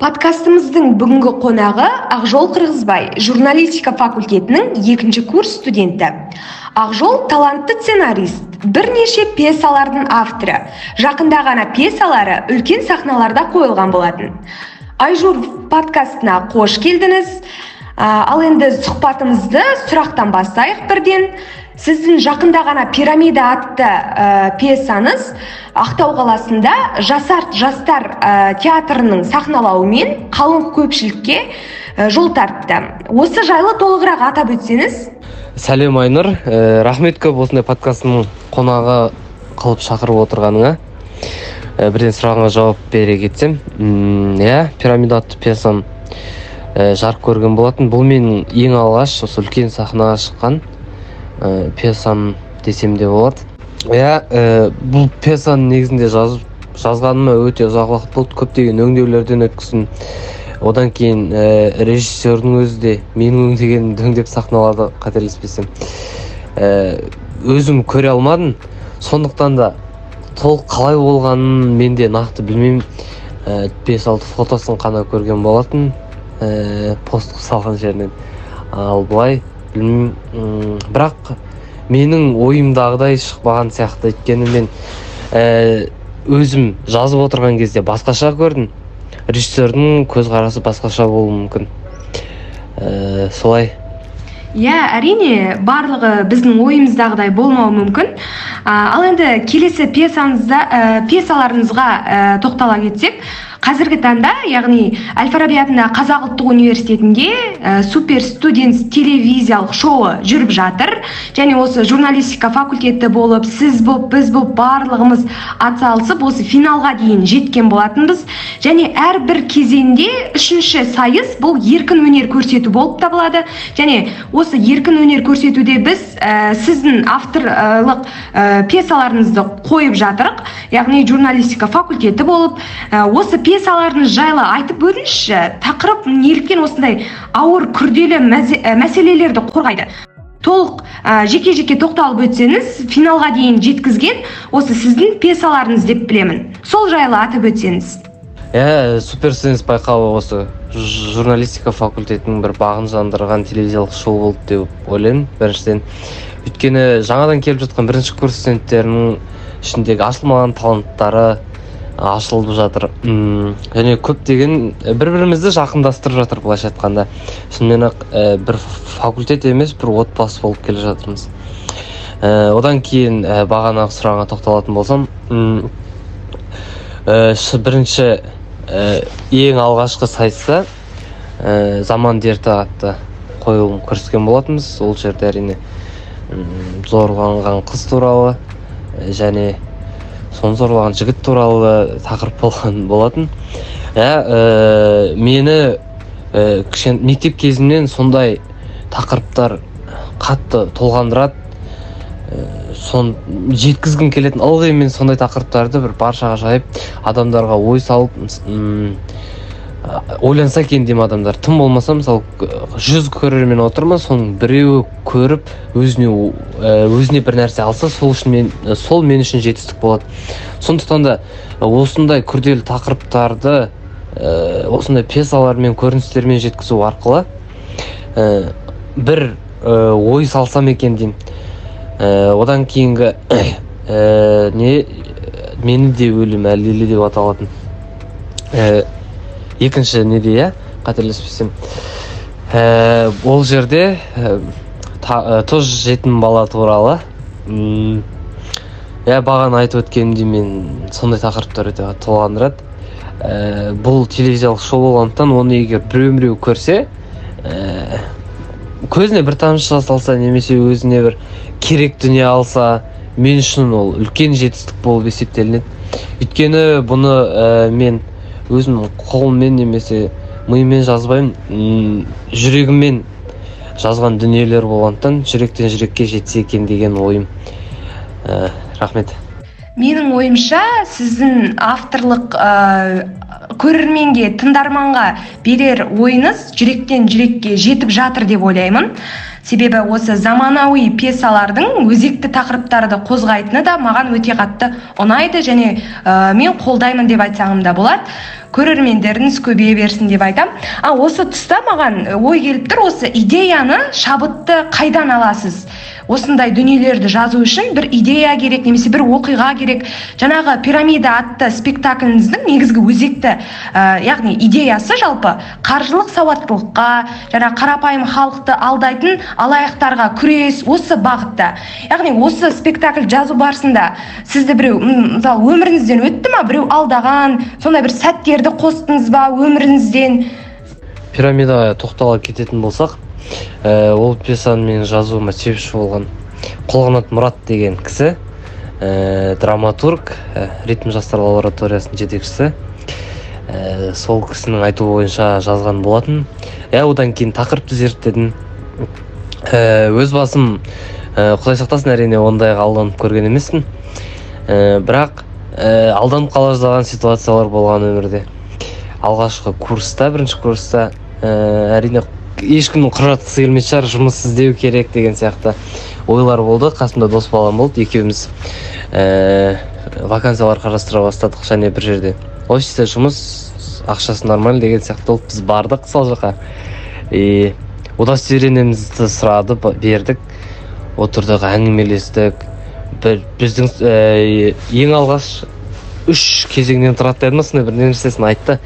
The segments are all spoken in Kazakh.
Подкастымыздың бүгінгі қонағы Ақжол Қырғызбай, журналистика факультетінің екінші курс студенті. Ақжол талантты сценарист, бірнеше пьесалардың авторы. Жақында ғана пьесалары үлкен сахналарда қойылған болатын. Айжур подкастына қош келдіңіз. Ал енді сұхбатымызды сұрақтан бастайық бірден. Сіздің жақында ғана «Пирамида» атты пьесаңыз Ақтау қаласында Жасарт жастар театрының сахналауымен қалың көпшілікке жол тартты. Осы жайлы толығырақ атап өтсеңіз. Сәлем, Айнұр. Рахмет көп осындай подкасттың қонағы қылып шақырып отырғаныңа. Бірден сұрағыңа жауап бере кетсем, иә, «Пирамида» атты пьесам жарық көрген болатын. Бұл менің ең алғаш осы үлкен сахнаға шыққан пьесам десем де болады. Иә, бұл пьесаны негізінде жазғаныма өте ұзақ уақыт болды, көптеген өңдеулерден өткіздім. Одан кейін режиссердің өзі де менің өңдегенімді өңдеп сахналады, қателеспесем. Өзім көре алмадым, сондықтан да толық қалай болғанын мен де нақты білмеймін. 5-6 фотосын қана көрген болатын, пост қылып салған жерінен. Ал былай білмеймін, бірақ менің ойымдағыдай шықпаған сияқты. Өйткені мен өзім жазып отырған кезде басқаша көрдім, режиссердің көзқарасы басқаша болуы мүмкін. Солай. Иә, әрине, барлығы біздің ойымыздағыдай болмауы мүмкін. Ал енді келесі пьесаларыңызға тоқтала кетсек, қазіргі таңда, яғни Әл-Фараби атындағы Қазақ ұлттық университетінде Супер Студентс телевизиялық шоуы жүріп жатыр. Және осы журналистика факультеті болып, сіз болып, біз болып, барлығымыз атсалысып, осы финалға дейін жеткен болатынбыз. Және әрбір кезеңде үшінші сайыс бұл еркін өнер көрсету болып табылады. Және осы еркін өнер көрсетуде біз сіздің авторлық пьесаларыңызды қойып жатырық, яғни журналистика факультеті болып, осы пьесаларыңыз жайлы айтып өтіңізші. Тақырып неліктен осындай ауыр, күрделі мәселелерді қорғайды? Толық жеке-жеке тоқталып өтсеңіз, финалға дейін жеткізген осы сіздің пьесаларыңыз деп білемін. Сол жайлы атап өтсеңіз. Иә, Супер Студентс байқауы осы журналистика факультетінің бір бағын жандырған телевизиялық шоу болды деп ойлаймын біріншіден. Өйткені жаңадан келіп жатқан бірінші курс студенттерінің ішіндегі ашылмаған таланттары ашылып жатыр. Және көптеген бір-бірімізді жақындастырып жатыр, былайша айтқанда. Шынымен ақ бір факультет емес, бір отбасы болып келе жатырмыз. Одан кейін бағанағы сұрағыңа тоқталатын болсам, бірінші, ең алғашқы сайыста «Заман дерті» атты қойылым көрсеткен болатынбыз. Ол жерде, әрине, зорланған қыз туралы және соны зорлаған жігіт туралы тақырып болған болатын. Иә, мені мектеп кезімнен сондай тақырыптар қатты толғандырады. Сон жеткізгім келетін, ылғи мен сондай тақырыптарды бір баршаға жайып, адамдарға ой салып, ойланса екен деймін адамдар. Тым болмаса, мысалы, 100 көрермен отыр ма, соның біреуі көріп, өзіне бір нәрсе алса, сол үшін мен, сол мен үшін жетістік болады. Сондықтан да осындай күрделі тақырыптарды осындай пьесалармен, көріністермен жеткізу арқылы бір ой салсам екен деймін. Одан кейінгі не «Мені де өлім әлдиле» деп аталатын екінші неде, иә, қателеспесем, ол жерде тоже жетім бала туралы. Иә, бағана айтып өткенімдей, мен сондай тақырыптар өте қатты толғандырады. Бұл телевизиялық шоу болғандықтан, оны егер біреу көрсе, көзіне бір тамшы жас алса немесе өзіне бір керек дүние алса, мен үшін ол үлкен жетістік болып есептелінеді. Өйткені бұны мен өзім қолыммен немесе миыммен жазбаймын, жүрегіммен жазған дүниелер болғандықтан, жүректен жүрекке жетсе екен деген ойым. Рахмет. Менің ойымша, сіздің авторлық көрерменге, тыңдарманға берер ойыңыз жүректен жүрекке жетіп жатыр деп ойлаймын. Себебі осы заманауи пьесалардың өзекті тақырыптарды қозғайтыны да маған өте қатты ұнайды және мен қолдаймын деп айтсам да болады. Көрермендеріңіз көбейе берсін деп айтам. А осы тұста маған ой келіп тұр, осы идеяны, шабытты қайдан аласыз? Осындай дүниелерді жазу үшін бір идея керек немесе бір оқиға керек. Жаңағы «Пирамида» атты спектакліңіздің негізгі өзекті, яғни идеясы жалпы қаржылық сауаттылыққа, жаңа қарапайым халықты алдайтын алаяқтарға күрес, осы бағытта. Яғни осы спектакль жазу барысында сізді біреу, мысалы, өміріңізден өтті ма, біреу алдаған, сондай бір сәттерді қостыңыз ба өміріңізден? «Пирамидаға» тоқтала кететін болсақ, ол пьесаны менің жазуыма себепші болған Қолғанат Мұрат деген кісі, драматург, «Ритм» жастар лабораториясының жетекшісі. Сол кісінің айтуы бойынша жазған болатын. Иә, одан кейін тақырыпты зерттедім. Өз басым, құдай сақтасын, әрине, ондайға алданып көрген емеспін. Бірақ алданып қала жаздаған ситуациялар болған өмірде. Алғашқы курста, бірінші курста, әрине, ешкімнің құр жатқысы келмейтін шығар, жұмыс іздеу керек деген сияқты ойлар болды. Қасымда дос балам болды, екеуміз вакансиялар қарастыра бастадық және бір жерде офисте жұмыс, ақшасы нормально деген сияқты болып, біз бардық сол жаққа. И удостоверениемізді сұрады, бердік, отырдық, әңгімелестік. Бір біздің ең алғаш үш кезеңнен тұрады деді ма, сондай бір нәрсесін айтты.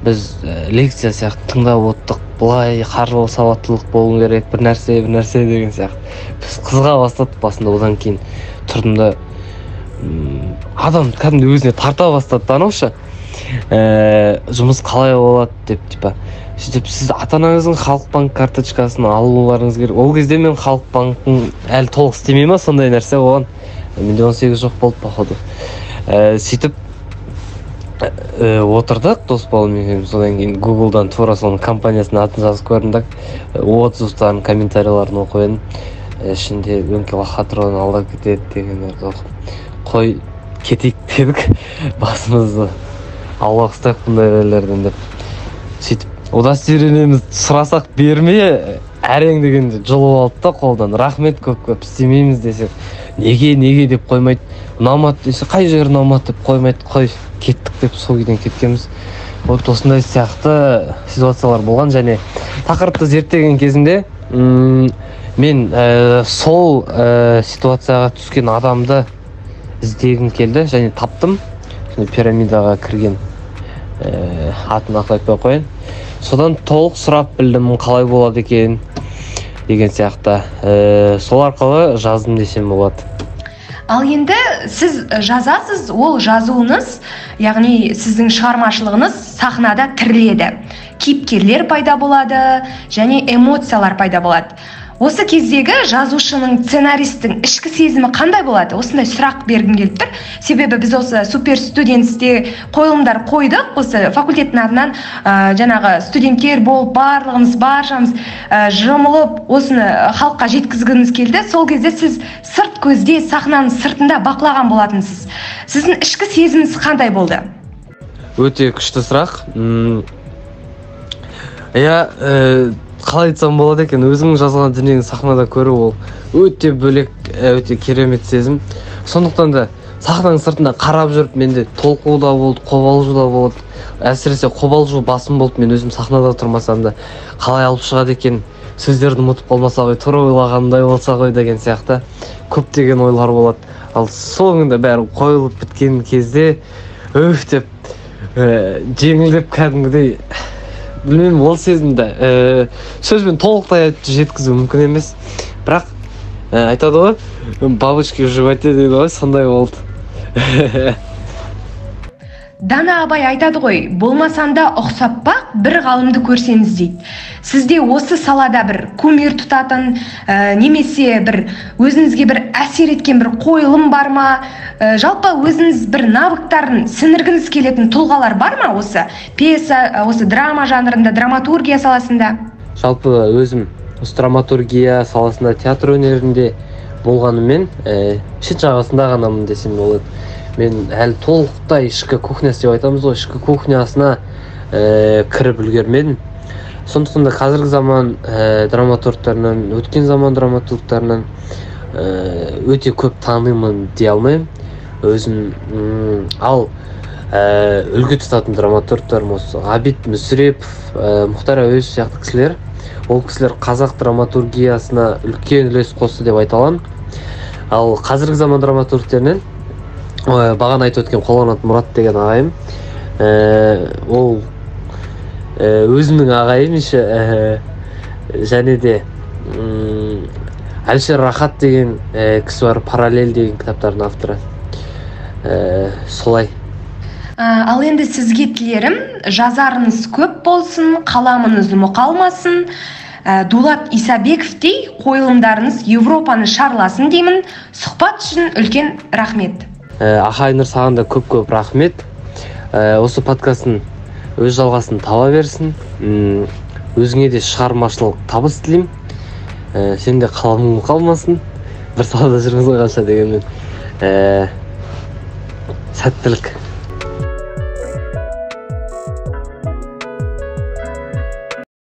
Біз лекция сияқты тыңдап отырдық, былай қаржылық сауаттылық болу керек, бір нәрсе, бір нәрсе деген сияқты. Біз қызыға бастадық басында. Одан кейін тұрдым да, адам кәдімгідей өзіне тарта бастады да, анау ше, жұмыс қалай болады деп, типа сөйтіп, сіз ата анаңыздың Халық банк карточкасын алуларыңыз керек. Ол кезде мен Халық банктің әлі толық істемей ма, сондай нәрсе болған, менде 18 жоқ болды, походу. Сөйтіп отырдық дос балам екеуміз. Содан кейін Гуглдан тура соның компаниясының атын жазып көрдім да, отзывтарын, комментарийларын оқып едім, ішінде өңкей лохотрон, алдап кетеді дегендерді оқып, қой, кетейік дедік, басымызды аулақ ұстайық бұндай жерлерден деп. Сөйтіп удостоверениемізді сұрасақ, бермей, әрең дегенде жұлып алды да қолдан. Рахмет көп көп, істемейміз десек, неге, неге деп қоймайды, ұнамады десе, қай жері ұнамады деп қоймайды, қой, кеттік деп сол күйден кеткенбіз. Вот осындай сияқты ситуациялар болған. Және тақырыпты зерттеген кезімде мен сол ситуацияға түскен адамды іздегім келді және таптым. Және пирамидаға кірген, атын нақты айтпай ақ қояйын, содан толық сұрап білдім, қалай болады екен деген сияқты. Сол арқылы жаздым десем болады. Ал енді сіз жазасыз, ол жазуыңыз, яғни сіздің шығармашылығыңыз сахнада тіріледі, кейіпкерлер пайда болады және эмоциялар пайда болады. Осы кездегі жазушының, сценаристің ішкі сезімі қандай болады? Осындай сұрақ бергім келіп тұр, себебі біз осы Супер Студентсте қойылымдар қойдық. Осы факультеттің атынан жаңағы студенттер болып, барлығымыз, баршамыз жұмылып, осыны халыққа жеткізгіміз келді. Сол кезде сіз сырт көзде, сахнаның сыртында бақылаған болатынсыз. Сіздің ішкі сезіміңіз қандай болды? Өте күшті сұрақ. Иә, қалай айтсам болады екен, өзің жазған дүниені сахнада көру ол өте бөлек, өте керемет сезім. Сондықтан да сахнаның сыртында қарап жүріп, менде толқу да болды, қобалжу да болды. Әсіресе қобалжу басым болды. Мен өзім сахнада тұрмасам да, қалай алып шығады екен, сөздерді ұмытып қалмаса ғой, тура ойлағанымдай болса ғой деген сияқты көптеген ойлар болады. Ал соңында бәрі қойылып біткен кезде өф деп, жеңілдеп кәдімгідей, білмеймін, ол сезімді сөзбен толықтай айтып жеткізу мүмкін емес. Бірақ айтады ғой, бабочки в животе дейді ғой, сондай болды. Дана Абай айтады ғой, болмасам да ұқсап бақ, бір ғалымды көрсеңіз дейді. Сізде осы салада бір кумир тұтатын, немесе бір өзіңізге бір әсер еткен бір қойылым бар ма? Жалпы өзіңіз бір навыктарын сіңіргіңіз келетін тұлғалар бар ма осы пьеса, осы драма жанрында, драматургия саласында? Жалпы өзім осы драматургия саласында, театр өнерінде болғаныммен, шет жағасында ғанамын десем болады. Мен әлі толықтай ішкі кухнясы деп айтамыз ғой, ішкі кухнясына кіріп үлгермедім. Сондықтан да қазіргі заман драматургтарынан, өткен заман драматургтарынан өте көп танимын дей алмаймын өзім. Ал үлгі тұтатын драматургтарым осы Ғабит Мүсірепов, Мұхтар Әуезов сияқты кісілер. Ол кісілер қазақ драматургиясына үлкен үлес қосты деп айта аламын. Ал қазіргі заман драматургтерінен бағана айтып өткен Қолғанат Мұрат деген ағайым, ол өзімнің ағайым еще, және де Әлішер Рахат деген кісі бар, «Параллель» деген кітаптардың авторы. Солай. Ал енді сізге тілерім: жазарыңыз көп болсын, қаламыңыз мұқалмасын, Дулат Исабековтей қойылымдарыңыз Европаны шарласын деймін. Сұхбат үшін үлкен рахмет. Аха, Айнұр, саған да көп көп рахмет. Осы подкасттың өз жалғасын таба берсін. Өзіңе де шығармашылық табыс тілеймін. Сен де қаламың мұқалмасын, бір салада жүрміз ғой қанша дегенмен. Сәттілік.